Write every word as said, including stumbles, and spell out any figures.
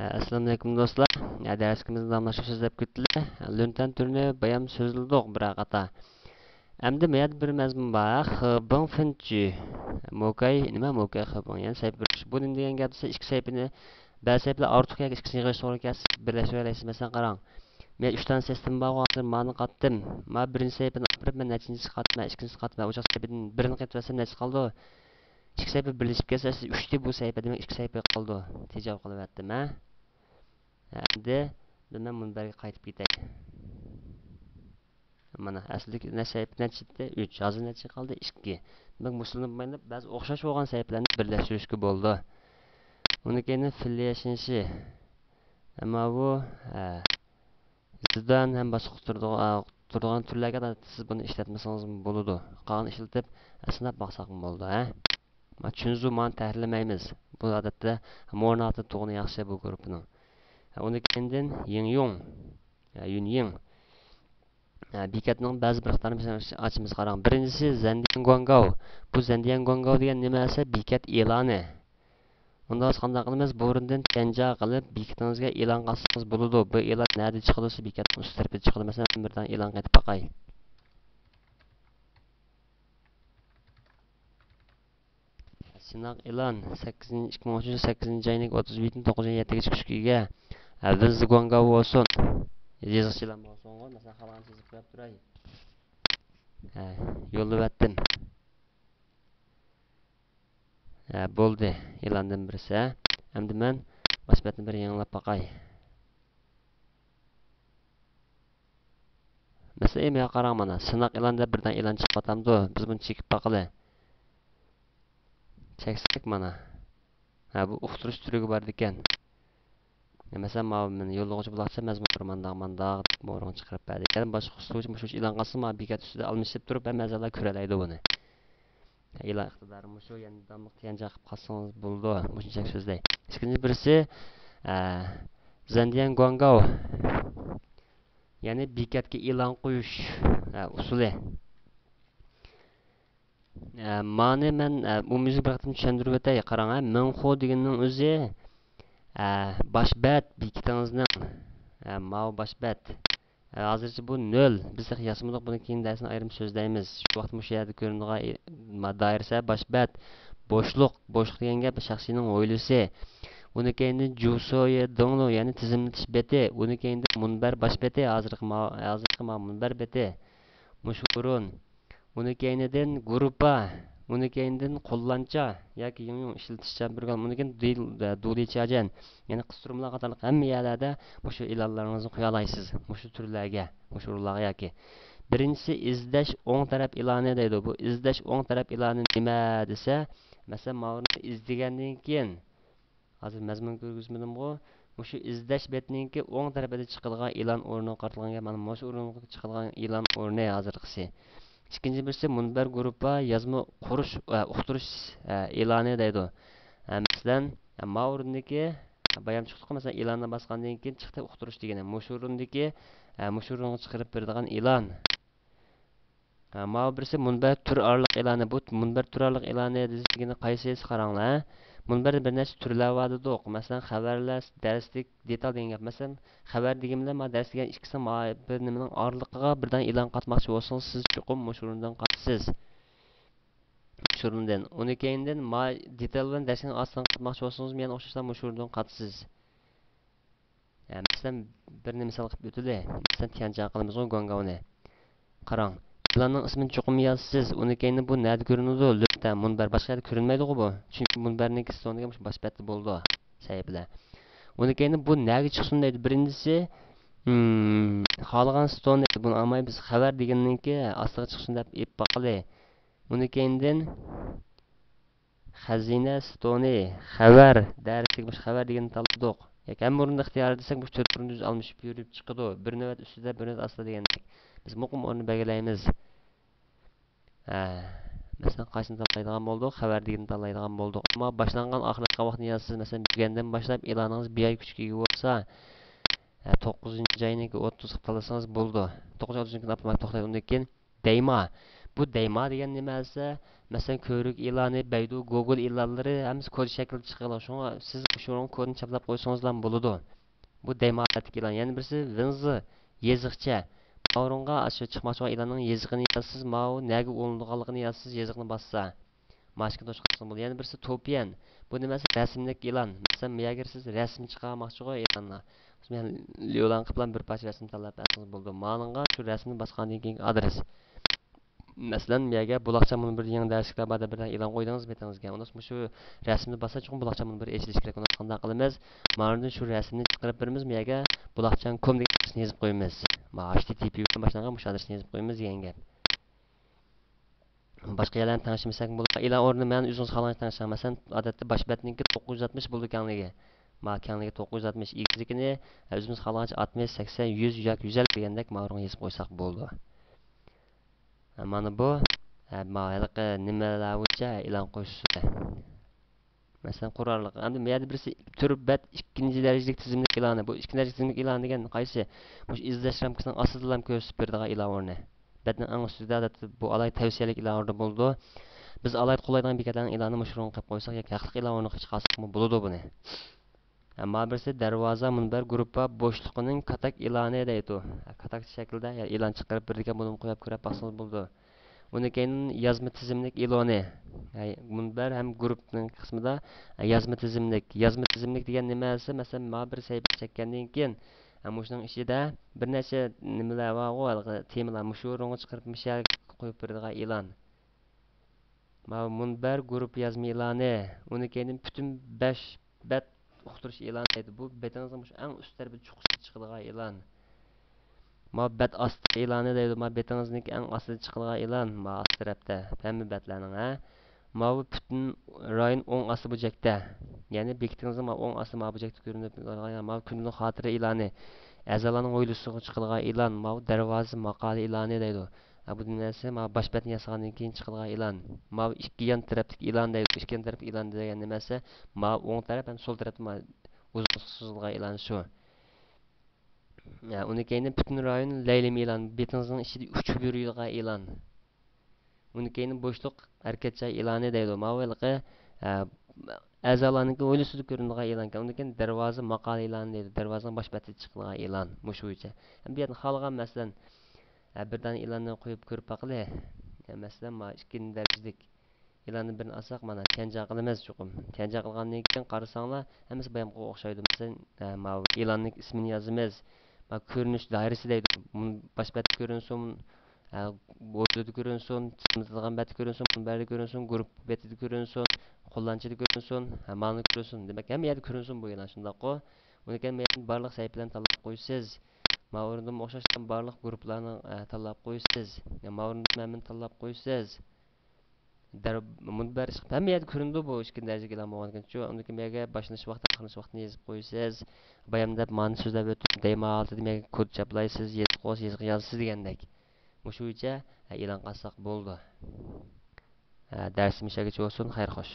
ئەسسالامۇئەلەيكۇم دوستلار. دەرسىمىزنى داۋاملاشتۇرۇپ سۆزلەپ كېتىلى. لۈنتەن تۈرىنى بايام سۆزلىدۇق بىر قاتا. ئەمدى مۇ يەردە بىر مەزمۇن بار. خېبېڭ فېنچۈ. موكەي، نېمە موكەي خېبېڭ؟ يەنى سەھىپە بىر. بۇ نېمە دېگەن گەپ دېسە، ئىككى سەھىپىنى، بەزى سەھىپىلەر ئارتۇق ياكى ئىككىسىنى يىغىشتۇرغىلى كەلسە، بىرلەشتۈرەلەيسىز. مەسىلەن، قاراڭ. مەن ئۈچ دانە سىستېما بار، ھازىر مانى قاتتىم. ما بىرىنچى سەھىپىنى ئاپىرىپ، مەن نەچچىنچى قاتىمەن، ئىككىنچى قاتىمەن، ئۇ چاغ سەھىپىدىن بىرىنى قېتىۋەتسەم نەچچە قالىدۇ؟ ئىككى سەھىپە بىرلىشىپ كەتسە، سىز ئۈچتە بۇ سەھىپە، دېمەك، ئىككى سەھىپە قالىدۇ. تېجاۋ قىلىۋەتتىم، ھە؟ ئەمدى مەن مۇنبەرگە قايتىپ كېتەي. مانا، ئەسلىدىكى نەچچە سەھىپە نەچچە ئىدى؟ ئۈچ. ھازىر نەچچە قالدى؟ ئىككى. دېمەك، مۇشۇلارنى مايلاپ، بەزى ئوخشاش بولغان سەھىپىلەرنى بىرلەشتۈرۈشكە بولىدۇ. ئۇنى كەينى فىليەشىنشى. ئەمما بۇ، ھە، زىدان ھەم باشقا تۇرىدىغان، تۇرىدىغان تۈرلەرگە سىز بۇنى ئىشلەتمىسىڭىزمۇ بولىدۇ. قالغان ئىشلىتىپ سىناپ باقساقمۇ بولىدۇ، ھە؟ ما چۈنزۇ مانى تەھرىرلىمەيمىز. بۇ ئادەتتە مورنىڭ ئالدىدا تۇرغىنى ياخشى بۇ گۇرۇپپىنىڭ. ئۇنى كەينىدىن يىڭيۇڭ، يۈنيىڭ. بېكەتنىڭ بەزى بىر قاتارلىرىنى ئاچىمىز، قاراڭ. بىرىنچىسى زەندىيەن گۇاڭگاۋ. بۇ زەندىيەن گۇاڭگاۋ دېگەن نېمە دېسە، بېكەت ئېلانى. ئۇنداق بولسا قانداق قىلىمىز؟ بۇ ئورۇندىن تيەنجيا قىلىپ بېكىتىڭىزگە ئېلان قالسىڭىز بولىدۇ. بۇ ئېلان نەدە چىقىدۇ دېسە، بېكەتنىڭ ئۈست تەرىپىدە چىقىدۇ. مەسىلەن، بىر دانە ئېلان قېتىپ باقاي. سىناق ئېلان، سەككىزىنچى، ئىككى مىڭ ئون ئۈچىنچى يىل سەككىزىنچى ئاينىڭ ئوتتۇز بىرىدىن توققۇزىنچى يەتتىگىچە كۈچكە ئىگە. ھە، ۋېنزى گۇاڭگاۋ بولسۇن. يېزىقچە ئېلان بولسۇنغۇ، مەسىلەن، خالىغانچە يېزىپ قويۇپ تۇراي. ھە، يوللىۋەتتىم. ھە، بولدى. ئېلاندىن بىرسى، ھە. ئەمدى مەن باش بەتنى بىر يېڭىلاپ باقاي. مەسىلەن، ئېمىغا قاراڭ مانا، سىناق ئېلان دەپ بىردەم ئېلان چىقىۋاتامدۇ؟ بىز بۇنى چېكىپ باقىلى. چەكسەك مانا. ھە، بۇ ئۇقتۇرۇش تۈرىگە بارىدىكەن. مەسىلەن، ماۋۇ مەن يوللىغۇچى بۇلاقچە مەزمۇن مانداق، مانداق دەپ مورىنى چىقىرىپ بەردى. يەنە باشقا ئۇقتۇرۇش مۇشۇ ئېلان قالسا، ماۋۇ بېكەت ئۈستىدە ئالمىشىپ تۇرۇپ، ھەممە ئەزالار كۆرەلەيدۇ بۇنى. ئېلان ئىقتىدارى مۇشۇ، يەنە داۋاملىق تيەنجيا قىلىپ قالسىڭىز بولىدۇ. مۇشۇنچە سۆزلەي. ئىككىنچى بىرسى، ئە، زەندىيەن گۇاڭگاۋ. يەنى بېكەتكە ئېلان قويۇش، ئە، ئۇسۇلى. ئە، مانى مەن، ئە، ئومۇميۈزلۈك بىر قېتىم چۈشەندۈرۈپ ئۆتەي. قاراڭ، ئە، مىڭخۇ دېگىنىنىڭ ئۆزى، ئە، باش بەت بېكىتىڭىزنىڭ، ئە، ماۋۇ باش بەت. ئە، ھازىرچە بۇ نۆل. بىز تېخى ياسىمىدۇق. بۇنى كېيىن دەرسنىڭ ئايرىم سۆزلەيمىز. شۇ ۋاقىت مۇشۇ يەردە كۆرۈنىدىغان ئى-، ما-، دائىرىسى باش بەت. بوشلۇق. بوشلۇق دېگەن گەپ شەخسنىڭ ھويلىسى. ئۇنى كەينىدىن جۇسويې دىڭلۇ، يەنى تىزىملىتىش بېتى. ئۇنى كەينىدىن مۇنبەر باش بېتى. ھازىرقى ما-، ھازىرقى ما مۇنبەر بېتى. مۇشۇ ئورۇن. ئۇنى كەينىدىن گۇرۇپپا، ئۇنى كەينىدىن قوللانچا ياكى يۇڭيۇڭ ئىشلىتىش چەمبىرىكى، ئۇنى كەينىدىن دۇي-، دۇلىچاجەن، يەنى قىستۇرمىلار قاتارلىق ھەممە يەرلەردە مۇشۇ ئېلانلىرىڭىزنى قويالايسىز، مۇشۇ تۈرلەرگە، مۇشۇ ئورۇنلارغا ياكى. بىرىنچىسى ئىزدەش ئوڭ تەرەپ ئېلانى دەيدۇ. بۇ ئىزدەش ئوڭ تەرەپ ئېلانى نېمە دېسە، مەسىلەن، ماۋۇنى ئىزدىگەندىن كېيىن، ھازىر مەزمۇن كىرگۈزمىدىمغۇ؟ مۇشۇ ئىزدەش بېتىنىڭكى ئوڭ تەرىپىدە چىقىدىغان ئېلان ئورنىغا قارىتىلغان گەپ. مانا مۇشۇ ئورۇنغا چىقىدىغان ئېلان ئورنى ھازىرقىسى. ئىككىنچى بىرسى مۇنبەر گۇرۇپپا يازما قۇرۇش، ئە، ئۇقتۇرۇش، ئە، ئېلانى دەيدۇ. ئە، مەسىلەن، ئە، ما ئورۇندىكى، بايام چىقتىققۇ، مەسىلەن، ئېلاننى باسقاندىن كېيىن چىقتى ئۇقتۇرۇش دېگىنى. مۇشۇ ئورۇندىكى، ئە، مۇشۇ ئورۇنغا چىقىرىپ بېرىدىغان ئېلان. ھە، ماۋۇ بىرسى مۇنبەر تۈر ئارىلىق ئېلانى. بۇ مۇنبەر تۈر ئارىلىق ئېلانى دېگىنى قايسى دېسە، قاراڭلار. مۇنبەردە بىر نەچچە تۈرلەر بار دېدۇق. مەسىلەن، خەۋەرلەر، دەرسلىك، دېتال دېگەن گەپ. مەسىلەن، خەۋەر دېگەن بىلەن ما دەرس دېگەن ئىككىسى ما بىر نېمىنىڭ ئارىلىقىغا بىردەم ئېلان قاتماقچى بولسىڭىز، سىز چوقۇم مۇشۇ ئورۇندىن قاتىسىز. مۇشۇ ئورۇندىن. ئۇنى كەينىدىن ما دېتال بىلەن دەرسنىڭ ئاستىغا قاتماقچى بولسىڭىز، يەنە ئوخشاشلا مۇشۇ ئورۇندىن قاتىسىز. ھە، مەسىلەن، بىرنى مىسال قىلىپ ئۆتىلى. مەسىلەن، تيەنجيا قىلىمىزغۇ گۇاڭگاۋنى. قاراڭ، ئېلاننىڭ ئىسمىنى چوقۇم يازىسىز. ئۇنى كەينى بۇ نەدە كۆرۈنىدۇ؟ لۆتە، مۇنبەر. باشقا يەردە كۆرۈنمەيدىغۇ بۇ. چۈنكى مۇنبەرنىڭكى ستونىغا مۇشۇ باش بەتتە بولىدۇ سەھىپىلەر. ئۇنى كەينى بۇ نەگە چىقسۇن دەيدۇ. بىرىنچىسى، ھىم، خالىغان ستون دەيدۇ. بۇنى ئالماي بىز خەۋەر دېگىنىڭكى ئاستىغا چىقسۇن دەپ ئېلىپ باقىلى. ئۇنى كەينىدىن خەزىنە ستونى، خەۋەر، دەرسلىك مۇشۇ خەۋەر دېگەننى تاللىدۇق. ياكى ھەممە ئورۇندا ئىختىيارىي دېسەك، مۇشۇ تۆت ئورۇندا ئۆزى ئالمىشىپ يۈرۈپ چىقىدۇ. بىر نۆۋەت ئۈستىدە، بىر نۆۋەت ئاستىدا دېگەندەك. بىز مۇقىم ئورۇننى بەلگىلەيمىز. ھە، مەسىلەن، قايسىنى تاللايدىغان بولدۇق؟ خەۋەر دېگىننى تاللايدىغان بولدۇق. ئەمما باشلانغان ئاخىرلاشقان ۋاقتىنى يازىسىز. مەسىلەن، بۈگۈندىن باشلاپ ئېلانىڭىز بىر ئاي كۈچكە ئىگە بولسا، ھە، توققۇزىنچى ئاينىڭكى ئوتتۇزىغا تاللىسىڭىز بولىدۇ. توققۇزىنچى، ئوتتۇزىنچى كۈنى ئاپتوماتىك توختايدۇ. ئۇندىن كېيىن دەيما. بۇ دەيما دېگەن نېمە دېسە، مەسىلەن، كۆۋرۈك ئېلانى، بەيدۇ، گوگول ئېلانلىرى ھەممىسى كود شەكلىدە چىقىدۇ. شۇڭا سىز مۇشۇنىڭ كودىنى چاپلاپ قويسىڭىزلا بولىدۇ. بۇ دەيما ھالەتتىكى ئېلان. يەنە بىرسى ۋىنزى، يېزىقچە. ماۋۇنىڭغا ئاشۇ چىقماقچى بولغان ئېلاننىڭ يېزىقىنى يازىسىز، ماۋۇ نەگە ئۇلىنىدىغانلىقىنى يازىسىز، يېزىقنى باسسا. مانا ئىككىنى توشقان قىلسىڭىز بولىدۇ. يەنە بىرسى توپيەن. بۇ نېمە دېسە، رەسىملىك ئېلان. مەسىلەن، مۇ يەرگە كىرسىز، رەسىم چىقارماقچىغۇ ئېلاندا. مەسىلەن، ليۇلان قىلىپ بىر پارچە رەسىم تاللاپ بەرسىڭىز بولىدۇ. مانىڭغا شۇ رەسىمنى باسقاندىن كېيىنكى ئادرېس. مەسىلەن، مۇ يەرگە بۇلاقچان مۇنبىرىدە يېڭى دەرسلىكلەر بار دەپ بىر ئېلان قويدىڭىز بېتىڭىزگە. ئۇنداق مۇشۇ رەسىمنى باسسا چوقۇم بۇلاقچان مۇنبىرى ئېچىلىشى كېرەك. ئۇنداق قانداق قىلىمىز؟ ماندىن شۇ رەسىمنى چىقىرىپ بېرىمىز، مۇ يەرگە بۇلاقچان كوم دېگەن ئادرېسنى يېزىپ قويىمىز. مانا، ھەش تى تى پى بىلەن باشلانغان مۇشۇ ئادرېسنى يېزىپ قويىمىز دېگەن گەپ. باشقا يەرلەرنى تەڭشىمىسەكمۇ بولىدۇ. ئېلان ئورنىنى مەن ئۆزىڭىز خالىغانچە تەڭشەڭ. مەسىلەن، ئادەتتە باش بەتنىڭكى توققۇز يۈز ئاتمىش بولىدۇ كەڭلىكى. مانا كەڭلىكى توققۇز يۈز ئاتمىش، ئېگىزلىكىنى ئۆزىمىز خالىغانچە ئاتمىش، سەكسەن، يۈز ياكى يۈز ئەللىك دېگەندەك ماۋۇنىڭغا يېزىپ قويساق بولىدۇ. مانا بۇ، ھە، مانا ھېلىقى نېمىلەر بويىچە ئېلان قويۇش ئۇسۇلى. مەسىلەن، قۇراللىق. ئەمدى مۇ يەردە بىرسى تۈر بەت ئىككىنچى دەرىجىلىك تىزىملىك ئېلانى. بۇ ئىككىنچى دەرىجىلىك تىزىملىك ئېلان دېگەن قايسى؟ مۇشۇ ئىزدەش رامكىسىنىڭ ئاستىدىلا كۆرسىتىپ بېرىدىغان ئېلان ئورنى. بەتنىڭ ئەڭ ئۈستىدە، ئادەتتە بۇ ئالاھىدە تەۋسىيەلىك ئېلان ئورنى بولىدۇ. بىز ئالاھىدە قوللايدىغان بېكەتلەرنىڭ ئېلانىنى مۇشۇ ئورۇنغا قىلىپ قويساق ياكى ھەقلىق ئېلان ئورنىغا قىلىپ چىقارساقمۇ بولىدۇ بۇنى. ئەمما بىرسى دەرۋازا مۇنبەر گۇرۇپپا بوشلۇقىنىڭ كاتاك ئېلانى دەيدۇ. كاتاك شەكلىدە يا ئېلان چىقىرىپ بېرىدىكەن، بۇنىمۇ قويۇپ كۆرۈپ باقسىڭىز بولىدۇ. ئۇنىڭ كەينىدىن يازما تىزىملىك ئېلانى. ھەي، مۇنبەر ھەم گۇرۇپپىنىڭ قىسمىدا، ھە، يازما تىزىملىك. يازما تىزىملىك دېگەن نېمە دېسە، مەسىلەن، مانا بىر سەھىپە چەككەندىن كېيىن، ھە، مۇشۇنىڭ ئىچىدە بىر نەچچە نېمىلەر بارغۇ، ھېلىقى تېمىلار، مۇشۇ ئورۇنغا چىقىرىپ مۇشۇ يەرگە قويۇپ بېرىدىغان ئېلان. ماۋۇ مۇنبەر گۇرۇپپا يازما ئېلانى. ئۇنىڭ كەينىدىن پۈتۈن بەش بەت ئۇقتۇرۇش ئېلانى دەيدۇ. بۇ بېتىڭىزنىڭ مۇشۇ ئەڭ ئۈست تەرىپىدە چوققىسىدا چىقىدىغان ئېلان. ماۋۇ بەت ئاستى ئېلانى دەيدۇ. ماۋۇ بېتىڭىزنىڭكى ئەڭ ئاستىدا چىقىدىغان ئېلان. ماۋۇ ئاستى تەرەپتە. ھەممە بەتلەرنىڭ، ھە. ماۋۇ پۈتۈن رايون ئوڭ ئاستى بۇرجەكتە. يەنى بېكىتىڭىزنىڭ ماۋۇ ئوڭ ئاستى ماۋۇ بۇرجەكتە كۆرۈنۈپ تۇرىدىغان، ماۋۇ كۈندىلىك خاتىرە ئېلانى. ئەزالارنىڭ ھويلىسىغا چىقىدىغان ئېلان. ماۋۇ دەرۋازا ماقالە ئېلانى دەيدۇ. ھە، بۇ نېمە دېسە، ماۋۇ باش بەتنى ياسىغاندىن كېيىن چىقىدىغان ئېلان. ماۋۇ ئىككى يان تەرەپلىك ئېلان دەيدۇ. ئىككى يان تەرەپلىك ئېلان دېگەن نېمە دېسە، ماۋۇ ئوڭ تەرەپ ھەم سول تەرەپتە ماۋۇ ئۇزۇنلۇققا سوزۇلغان ئېلان شۇ. ھە، ئۇنىڭ كەينىدىن پۈتۈن رايون لەيلىمە ئېلان، بېتىڭىزنىڭ ئىچىدە ئۇچۇپ يۈرىدىغان ئېلان. ئۇنىڭ كەينىدىن بوشلۇق ھەرىكەت جاي ئېلانى دەيدۇ. ماۋۇ ھېلىقى، ھە، ئەزالارنىڭكى ھويلىسىدا كۆرۈنىدىغان ئېلان ئىكەن. ئۇنىڭ كەينىدىن دەرۋازا ماقالە ئېلانى دەيدۇ. دەرۋازىنىڭ باش بەتىدە چىقىدىغان ئېلان مۇشۇ بويىچە. ھەم بۇ يەردىن خالىغان، مەسىلەن، ھە، بىر دانە ئېلاننى قويۇپ كۆرۈپ باقىلى. ھە، مەسىلەن، مانا ئىككىنچى دەرىجىلىك ئېلاندىن بىرنى ئالساق، مانا تيەنجيا قىلىمىز چوقۇم. تيەنجيا قىلغاندىن كېيىن قارىساڭلار، ھەممىسى بايامقىغا ئوخشايدۇ. مەسىلەن، ھە، ماۋۇ ئېلاننىڭ ئىسمىنى يازىمىز. مانا كۆرۈنۈش دائىرىسى دەيدۇ. مۇن-، باش بەتتە كۆرۈنسۇن، ھە، ھويلىدا كۆرۈنسۇن، خىزمەت قىلىدىغان بەتتە كۆرۈنسۇن، مۇنبەردە كۆرۈنسۇن، گۇرۇپپا بېتىدە كۆرۈنسۇن، قوللانچىدا كۆرۈنسۇن، ھە، مانا كۆرۈنسۇن. دېمەك، ھەممە يەردە كۆرۈنسۇن بۇ ئېلان، شۇنداققۇ؟ ئۇنىڭ كەينىدىن بارلىق سەھىپىلەرنى تاللاپ قويىسىز. ماۋۇ ئورۇندىمۇ ئوخشاش بارلىق گۇرۇپپىلارنى، ئە، تاللاپ قويىسىز. يا ماۋۇ ئورۇندىمۇ ھەممىنى تاللاپ قويىسىز. دەر-، مۇنبەر ئىشقىلىپ ھەممە يەردە كۆرۈنىدۇ بۇ ئىككىنچى دەرىجىلىك ئېلان بولغاندىكىنچۇ. ئاندىن كېيىن بۇ يەرگە باشلىنىش ۋاقتى، ئاخىرلىنىش ۋاقتىنى يېزىپ قويىسىز. بايام دەپ مانا سۆزلەپ ئۆتتۈم، دەيما ھالىتىدە بۇ يەرگە كود چاپلايسىز، يېزىپ قويسىز، يېزىققا يازىسىز دېگەندەك. مۇشۇ بويىچە، ئە، ئېلان قىلساق بولىدۇ. ئە، دەرسىم شۇ يەرگىچە بولسۇن، خەير خوش.